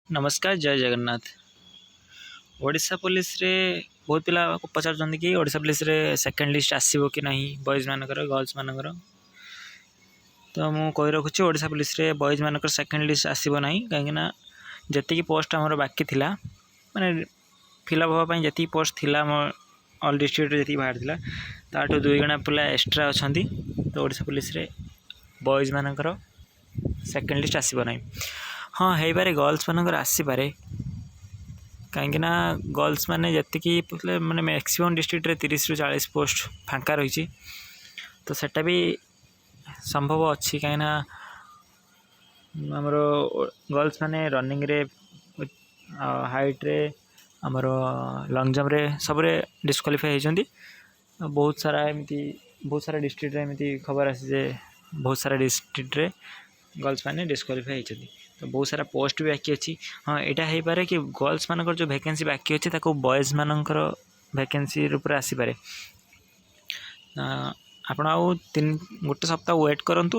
ନମସ୍କାର, ଜୟ ଜଗନ୍ନାଥ। ଓଡ଼ିଶା ପୋଲିସରେ ବହୁତ ପିଲା ପଚାରୁଛନ୍ତି କି ଓଡ଼ିଶା ପୋଲିସରେ ସେକେଣ୍ଡ ଲିଷ୍ଟ ଆସିବ କି ନାହିଁ, ବଏଜ୍ ମାନଙ୍କର, ଗର୍ଲସ ମାନଙ୍କର। ତ ମୁଁ କହି ରଖୁଛି, ଓଡ଼ିଶା ପୋଲିସରେ ବଏଜ୍ ମାନଙ୍କର ସେକେଣ୍ଡ ଲିଷ୍ଟ ଆସିବ ନାହିଁ, କାହିଁକିନା ଯେତିକି ପୋଷ୍ଟ ଆମର ବାକି ଥିଲା, ମାନେ ଫିଲ୍ଅପ୍ ହେବା ପାଇଁ ଯେତିକି ପୋଷ୍ଟ ଥିଲା, ଆମ ଅଲ୍ ଡିଷ୍ଟ୍ରିକ୍ଟରେ ଯେତିକି ବାହାରିଥିଲା, ତାଠୁ 2 ଗୁଣା ପିଲା ଏକ୍ସଟ୍ରା ଅଛନ୍ତି। ତ ଓଡ଼ିଶା ପୋଲିସରେ ବଏଜ୍ ମାନଙ୍କର ସେକେଣ୍ଡ ଲିଷ୍ଟ ଆସିବ ନାହିଁ। ହଁ, ହେଇପାରେ, ଗର୍ଲସ ମାନଙ୍କର ଆସିପାରେ, କାହିଁକିନା ଗର୍ଲସ ମାନେ ଯେତିକି, ମାନେ ମ୍ୟାକ୍ସିମମ୍ ଡିଷ୍ଟ୍ରିକ୍ଟରେ 30ରୁ 40 ପୋଷ୍ଟ ଫାଙ୍କା ରହିଛି। ତ ସେଟା ବି ସମ୍ଭବ ଅଛି, କାହିଁକିନା ଆମର ଗର୍ଲସ ମାନେ ରନିଂରେ, ହାଇଟ୍ରେ, ଆମର ଲଙ୍ଗ୍ ଜମ୍ପରେ, ସବୁରେ ଡିସ୍କ୍ୱାଲିଫାଏ ହେଇଛନ୍ତି। ବହୁତ ସାରା ଏମିତି, ବହୁତ ସାରା ଡିଷ୍ଟ୍ରିକ୍ଟରେ ଏମିତି ଖବର ଆସେ ଯେ ବହୁତ ସାରା ଡିଷ୍ଟ୍ରିକ୍ଟରେ ଗର୍ଲସ ମାନେ ଡିସ୍କ୍ୱାଲିଫାଏ ହେଇଛନ୍ତି। ତ ବହୁତ ସାରା ପୋଷ୍ଟ ବି ବାକି ଅଛି। ହଁ, ଏଇଟା ହେଇପାରେ କି ଗର୍ଲସ ମାନଙ୍କର ଯେଉଁ ଭ୍ୟାକେନ୍ସି ବାକି ଅଛି, ତାକୁ ବଏଜ୍ ମାନଙ୍କର ଭ୍ୟାକେନ୍ସି ରୂପରେ ଆସିପାରେ। ଆପଣ ଆଉ ଗୋଟେ ସପ୍ତାହ ୱେଟ୍ କରନ୍ତୁ,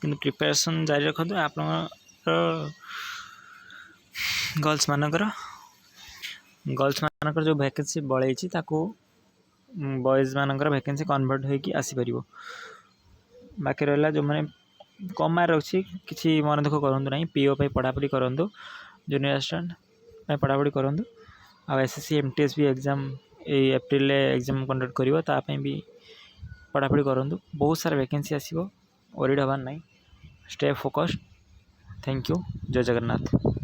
କିନ୍ତୁ ପ୍ରିପାରେସନ୍ ଜାରି ରଖନ୍ତୁ। ଆପଣଙ୍କର ଗର୍ଲସ ମାନଙ୍କର ଯେଉଁ ଭ୍ୟାକେନ୍ସି ବଳେଇଛି, ତାକୁ ବଏଜ୍ ମାନଙ୍କର ଭ୍ୟାକେନ୍ସି କନଭର୍ଟ ହୋଇକି ଆସିପାରିବ। ବାକି ରହିଲା ଯେଉଁମାନେ କମ୍ ମାର୍କ ରହୁଛି, କିଛି ମନ ଦୁଃଖ କରନ୍ତୁ ନାହିଁ। ପିଓ ପାଇଁ ପଢ଼ାପଢ଼ି କରନ୍ତୁ, ଜୁନିୟର ଆସିଷ୍ଟାଣ୍ଟ ପାଇଁ ପଢ଼ାପଢ଼ି କରନ୍ତୁ। ଆଉ S S C, M T S ବି ଏକ୍ଜାମ୍ ଏଇ ଏପ୍ରିଲରେ ଏକ୍ଜାମ୍ କଣ୍ଡକ୍ଟ କରିବ, ତା ପାଇଁ ବି ପଢ଼ାପଢ଼ି କରନ୍ତୁ। ବହୁତ ସାରା ଭ୍ୟାକେନ୍ସି ଆସିବ, ୱରିଡ଼ ହେବାର ନାହିଁ। Stay focused. Thank you. Jay Jagannath.